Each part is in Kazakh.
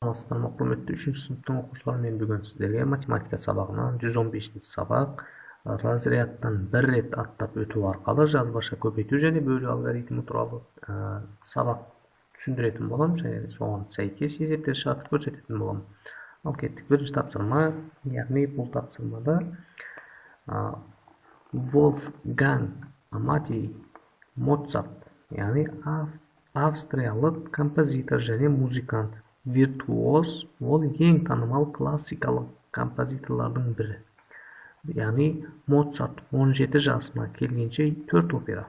Саламатсыздар ма, құрметті 3-ші сыныптың оқушылары. Мен бүгін сіздерге математика сабағынан 115-ші сабақ разрядтан бір рет аттап өту арқылы жазбаша көбейту және бөлу алгоритмі туралы сабақ түсіндіретін боламын және соған сәйкес есептер шығарып көрсететін боламын. Ал кеттік. Бірінші тапсырма, яғни бұл тапсырмада Вольфганг Амадей Моцарт, яғни австриялық композитор және музыкант, виртуоз, ол ең танымал классикалық композиторлардың бірі. Яғни Моцарт 17 жасына келгенше 4 опера,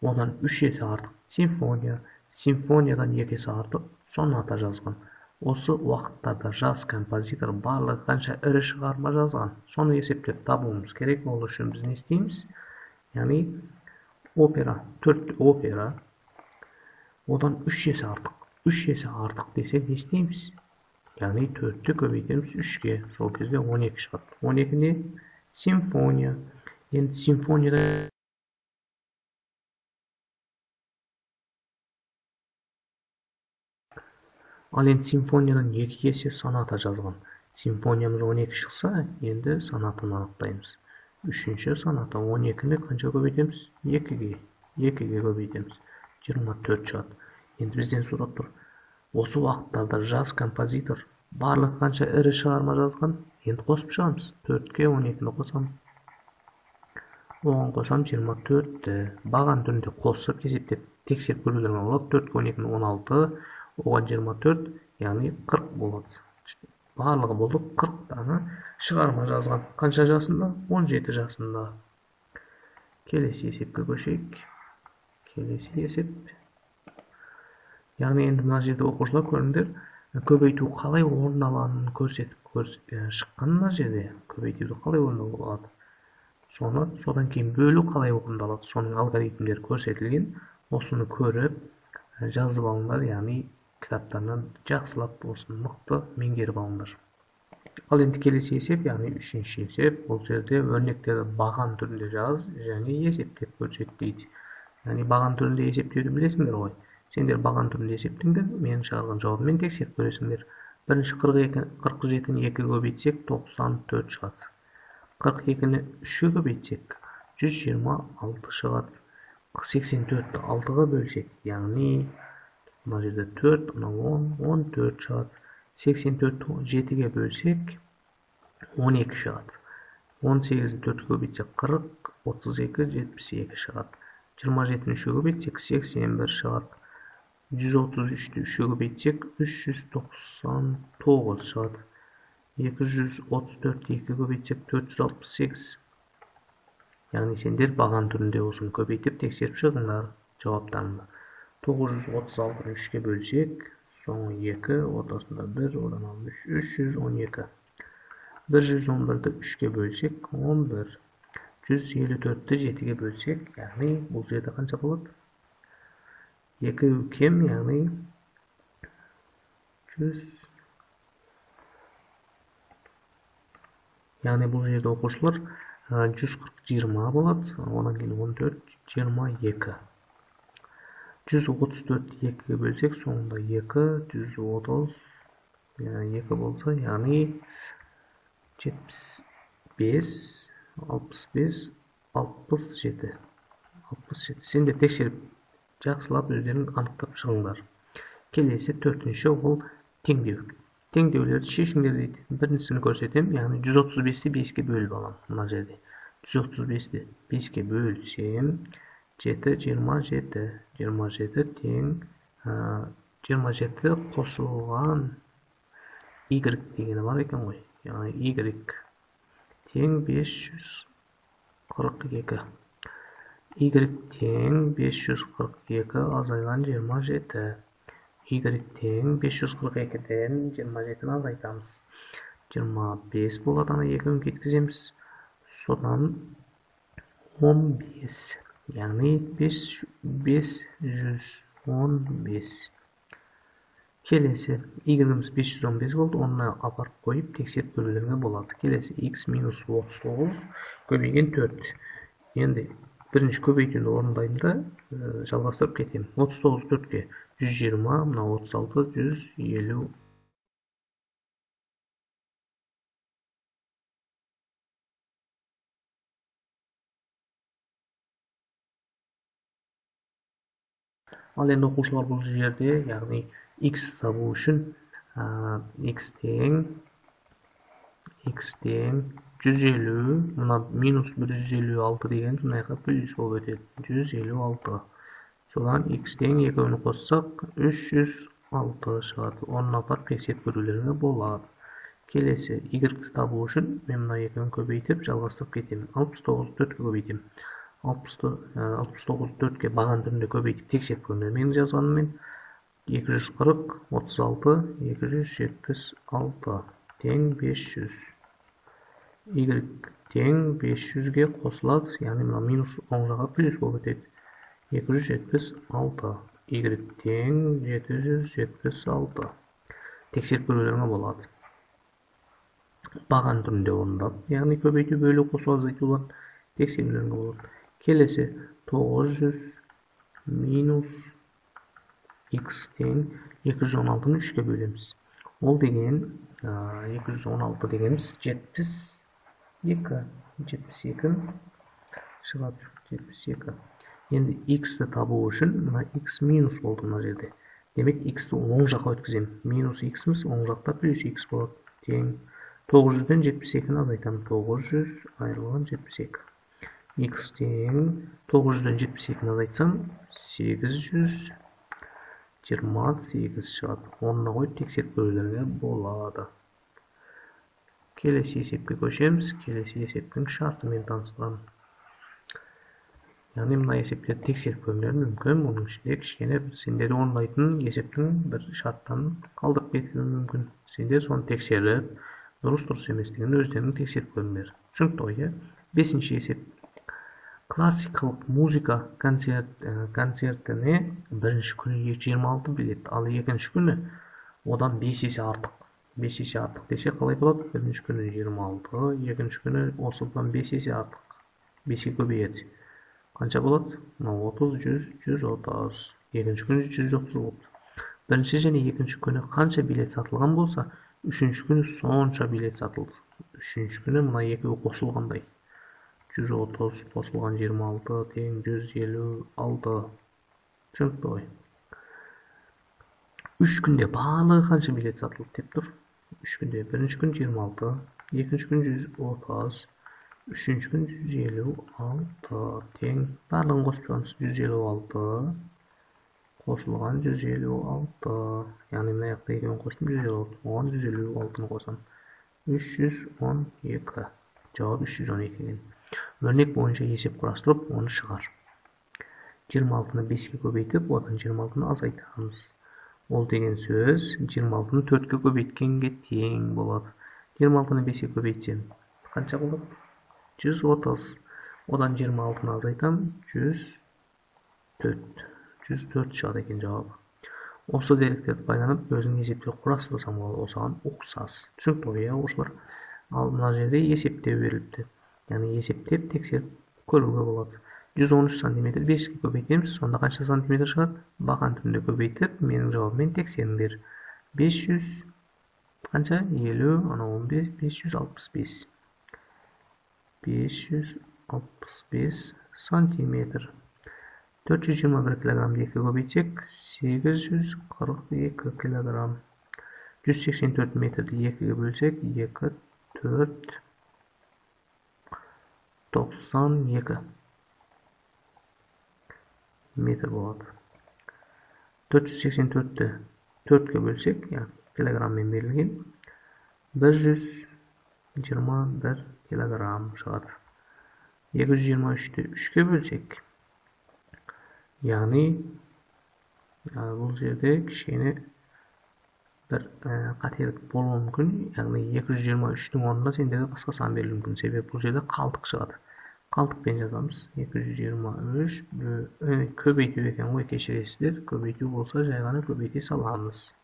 одан 3 есе артық симфония, симфониядан 2 есе артық соната жазған. Осы уақыттарда жас композитор барлығы қанша ірі шығарма жазған, соны есептеп табуымыз керек. Ол үшін біз не істейміз? Яғни опера, 4 опера, одан 3 есе артық. 3 есе артық десе не істейміз? Яғни 4-ті көбейтеміз 3-ке, сол кезде 12 шығады. 12 не? Симфония. Енді симфонияда ал енді симфониядан 2 есе соната жазған. Симфониямыз 12 шықса, енді сонатаны анықтаймыз. 3-ші соната 12-ні қанша көбейтеміз? 2-ге. 2-ге көбейтеміз. 24 шығады. Енді бізден сұрап тұр. Осы уақыттарда жас композитор барлық қанша ірі шығарма жазған? Енді қосып шығамыз. 4-ке 12-ні қосам. Оған қосам 24-ті. Баған түрінде қосып есептеп тексеріп көрулеріңе болады. 4-ке 12-ні 16, оған 24, яғни 40 болады. Барлығы болды 40 дана шығарма жазған. Қанша жасында? 17 жасында. Келесі есепке көшейік. Келесі есеп. Яғни енді мына жерде оқушылар көріңдер, көбейту қалай орындалатынын көрсетіп шыққан мына жерде көбейтуді қалай орындалады, соны содан кейін бөлу қалай орындалады, соның алгоритмдері көрсетілген. Осыны көріп жазып алыңдар, яғни кітаптарынан жақсылап осыны мықты меңгеріп алыңдар. Ал енді келесі есеп, яғни 3-ші есеп. Бұл жерде өрнектерді баған түрінде жаз және есептеп көрсет дейді. Яғни баған түрінде есептеуді білесіңдер ғой. Сендер баған түрінде есептеңдер, менің шығарған жауабыммен тексеріп көресіңдер. Бірінші 47-ні 2-ге көбейтсек 94 шығады. 42-ні 3-ге көбейтсек 126 шығады. 84-ті 6-ға бөлсек, яғни мына жерде 4, мына 10, 14 шығады. 84-ті 7-ге бөлсек 12 шығады. 18-ні 4-ге көбейтсек 40, 32, 72 шығады. 27-ні 3-ге көбейтсек 81 шығады. 133-ті 3-ге көбейтсек 399 шығады. 234-ті 2-ге көбейтсек 468. Яғни сендер баған түрінде осыны көбейтіп тексеріп шығыңдар жауаптарыңды. 936-ны 3-ге бөлсек, соңы 2, ортасында 1, одан алып 3, 312. 111-ді 3-ге бөлсек 11. 154-ті 7-ге бөлсек, яғни бұл жерде қанша болады? 2 кем, яғни 100. Яғни бұл жерде оқушылар 140 20 болады, одан кейін 14 22. 134 2-ге бөлсек, соңында 2, 130, 2 болса, яғни 75, 65, 67. 67. Сендер тексеріп жақсылап өздерің анықтап шығыңдар. Келесі 4-ші ол теңдеу. Теңдеулерді шешіңдер дейді. Біріншісін көрсетемін, яғни 135-ті 5-ке бөліп аламын. Мына жерде 135-ті 5-ке бөлсем 7, 27, 27 тең 27 қосылған y дегені бар екен ғой. Яғни y тең 542. Y тең 542 азайған 27. Y тең 542-ден 27-ні азайтамыз. 25 болады, ана екеуін кеткіземіз. Содан 15. Яғни 515. Келесі y-іміз 515 болды, оны апарып қойып тексеріп көрулеріңе болады. Келесі x минус 39 көбейген 4. Енді бірінші көбейтуді орындаймын да, жалғастырып кетемін. 39 4-ке 120, мына 36 150. Ал енді оқушылар бұл жерде, яғни x табу үшін x тең 150, мына минус 156 деген мына жаққа плюс болып өтеді. 156. Содан x тең екеуін қоссақ 306 шығады. Орнына апарып тексеріп көрулеріңе болады. Келесі y табу үшін мен мына екеуін көбейтіп жалғастырып кетемін. 69-ды 4-ке көбейтемін. 69-ды 4-ке баған түрінде көбейтіп тексеріп көріңдер. Менің жазғаныммен 240, 36, 276 тең 500. Y тең 500-ге қосылады, яғни мына минус оң жаққа плюс болып өтеді. 276. Y тең 776. Тексеріп көрулеріңе болады. Баған түрінде орындап, яғни көбейту, бөлу, қосу, азайтулар тексерулеріңе болады. Келесі 900 минус x тең 216-ны 3-ке бөлеміз. Ол деген 216 дегеніміз 72. 72 шығады. 72. Енді x-ті табу үшін мына x минус болды мына жерде. Демек x-ті оң жаққа өткіземін. Минус x-міз оң жақта плюс x болады. Тең 900-ден 72-ні азайтамын. 900 айырылған 72. X тең 900-ден 72-ні азайтсам 828 шығады. Орнына қойып тексеріп көрулерге болады. Келесі есепке көшеміз. Келесі есептің шартымен таныстырамын. Яғни мына есептерді тексеріп көрулер мүмкін. Оның ішінде кішкене бір сендер орындайтын есептің бір шарттан қалдырып кетуі мүмкін. Сендер соны тексеріп, дұрыс еместігін өздерің тексеріп көріңдер. Түсінікті ғой, иә? 5-ші есеп. Классикалық музыка концертіне бірінші күні 26 билет, ал екінші күні одан 5 есе артық. 5 есе артық десе қалай болады? Бірінші күні 26, екінші күні осыдан 5 есе артық. 5-ке көбейеді. Қанша болады? Мына 30, 100, 130. Екінші күні 130 болды. Бірінші және екінші күні қанша билет сатылған болса, үшінші күні сонша билет сатылды. Үшінші күні мына екеуі қосылғандай. 130 қосылған 26 тең 156. Түсінікті ғой. 3 күнде барлығы қанша билет сатылды деп тұр. 3 күнде бірінші күн 26, екінші күн 130, үшінші күн 156 тең. Барлығын қосып шығамыз. 156 қосылған 156. Яғни мына жақта екеуін қостым 156, оған 156-ны қосамын. 312. Жауап 312 екен. Өрнек бойынша есеп құрастырып, оны шығар. 26-ны 5-ке көбейтіп, одан 26-ны азайтамыз. Ол деген сөз 26-ны 4-ке көбейткенге тең болады. 26-ны 5-ке көбейтсем қанша болады? 130. Одан 26-ны азайтам, 104. 104 шығады екен жауабы. Осы деректерді пайдаланып, өзің есептеу құрастырсам болады, осыған ұқсас. Түсінікті ғой, иә, оқушылар? Ал мына жерде есептеу беріліпті. Яғни есептеп тексеріп көруге болады. 113 сантиметр 5-ке көбейтеміз, сонда қанша сантиметр шығады? Бақан түрінде көбейтіп, менің жауабыммен тексеріңдер. 500 қанша? 50, анау 15, 565. 565 сантиметр. 421 килограммды 2-ге көбейтсек, 842 килограмм. 184 метрді 2-ге бөлсек, 2, 4, 92 метр болады. 484-ті 4-ке бөлсек, яғни килограмммен берілген, 121 килограмм шығады. 223-ті 3-ке бөлсек, яғни бұл жерде кішкене бір қателік болуы мүмкін. Яғни 223-тің орнына сендерге басқа сан берілуі мүмкін. Себебі бұл жерде қалдық шығады. Қалдықпен жазамыз. 223 көбейту екен ғой, кешіресіздер. Көбейту болса жай ғана көбейте саламыз.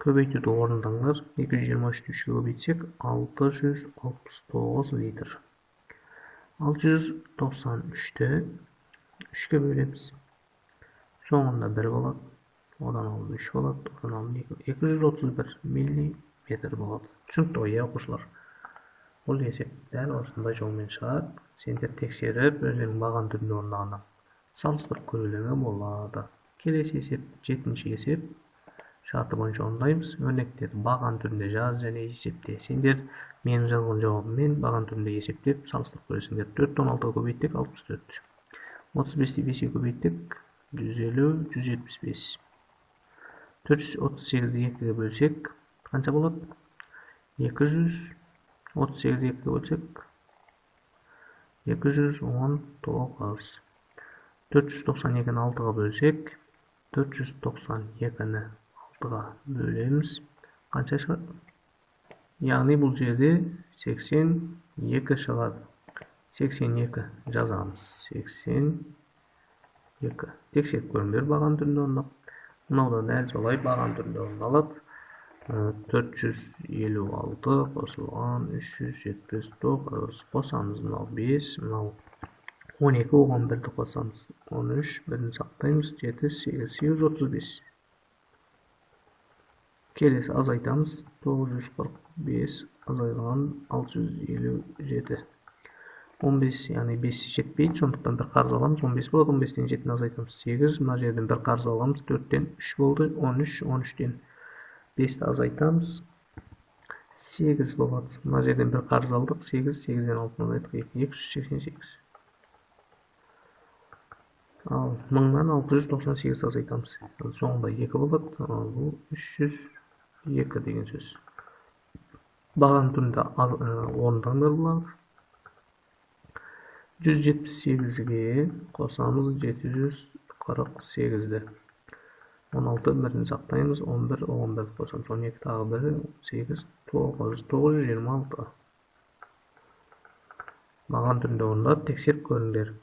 Көбейтуді орындаңдар. 223-ті 3-ке көбейтсек 669 литр. 693-ті 3-ке бөлеміз. Соңында 1 болады. Одан алып 3 болады, одан алып 2. 231 миллиметр болады. Түсінікті ғой, иә, оқушылар? Бұл есеп дәл осындай жолмен шығады. Сендер тексеріп, өздерің баған түрінде орындағаннан салыстырып көрулеріңе болады. Келесі есеп, 7-ші есеп. Шарты бойынша орындаймыз. Өрнектерді баған түрінде жаз және есепте. Сендер менің жазған жауабыммен баған түрінде есептеп салыстырып көресіңдер. 4-ті 16-ға көбейттік, 64. 35-ті 5-ге көбейттік, 150, 175. 438-ді 2-ге бөлсек, қанша болады? 238-ді 2-ге бөлсек, 219. 492-ні 6-ға бөлсек, 492-ні 6-ға бөлеміз. Қанша шығады? Яғни бұл жерде 82 шығады. 82 жазамыз. 82. Тексеріп көріңдер баған түрінде орындап. Мынау да дәл солай баған түрінде орындалады. 456 қосылған 379 қосамыз. Мынау 5, мынау 12, оған 1-ді қосамыз. 13, 1-ні сақтаймыз. 7, 8, 835. Келесі азайтамыз. 945 азайған 657. 15, яғни 5 жетпейді, сондықтан бір қарыз аламыз. 15 болады, 15-тен 7-ні азайтамыз. 8, мына жерден бір қарыз аламыз. 4-тен 3 болды, 13, 13-тен 5-ті азайтамыз. 8 болады. Мына жерден бір қарыз алдық. 8, 8-ден 6-ны азайттық. 2, 288. Ал 1000-нан 698 азайтамыз. Соңында 2 болады. Бұл 302 деген сөз. Баған түрінде орындаңдар бұлар. 178-ге қосамыз 748-ді. 16 бірін сақтаймыз, 11, 11 қосамыз, 12 тағы 1, 8, 9, 926. Баған түрінде орындап тексеріп көріңдер.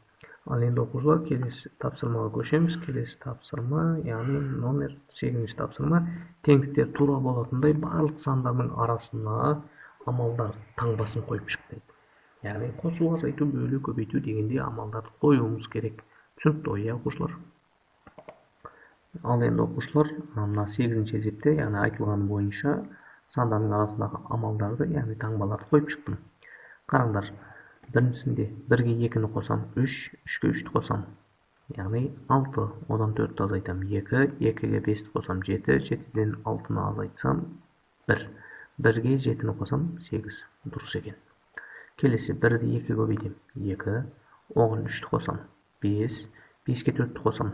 Ал енді оқушылар, келесі тапсырмаға көшеміз. Келесі тапсырма, яғни номер 8-ші тапсырма, теңдіктер тура болатындай барлық сандардың арасына амалдар таңбасын қойып шық дейді. Яғни қосу, азайту, бөлу, көбейту дегенде амалдарды қоюымыз керек. Түсінікті ғой, иә, оқушылар? Ал енді оқушылар, мына 8-ші есепте, яғни айтылған бойынша сандардың арасындағы амалдарды, яғни таңбаларды қойып шықтым. Қараңдар, біріншісінде 1-ге 2-ні қосам 3, 3-ге 3-ті қосам, яғни 6, одан 4-ті азайтам 2, 2-ге 5-ті қосам 7, 7-ден 6-ны азайтсам 1, 1-ге 7-ні қосам 8. Дұрыс екен. Келесі 1-ді 2-ге көбейтем 2, оған 3-ті қосам 5, 5-ге 4-ті қосам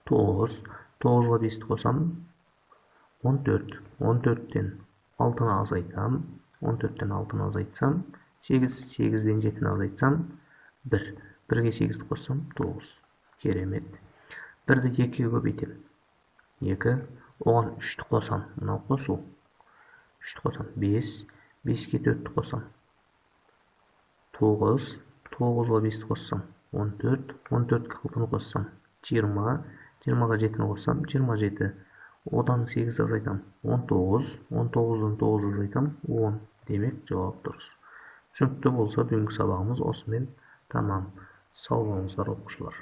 9, 9-ға 5-ті қосам 14, 14-тен 6-ны азайтам, 14-тен 6-ны азайтсам 8, 8-ден 7-ні азайтсам 1, 1-ге 8-ті қоссам 9. Керемет. 1-ді 2-ге көбейтем 2, оған 3-ті қосам, мынау қосу, 3-ті қосам 5, 5-ге 4-ті қосам 9, 9-ға 5-ті қоссам 14, 14-ке 6-ны қоссам 20, 20-ға 7-ні қоссам 27, одан 8 азайтам 19, 19-дан 9 азайтам 10. Демек жауап дұрыс. Түсінікті болса, бүгінгі сабағымыз осымен тамам. Сау болыңыздар, оқушылар.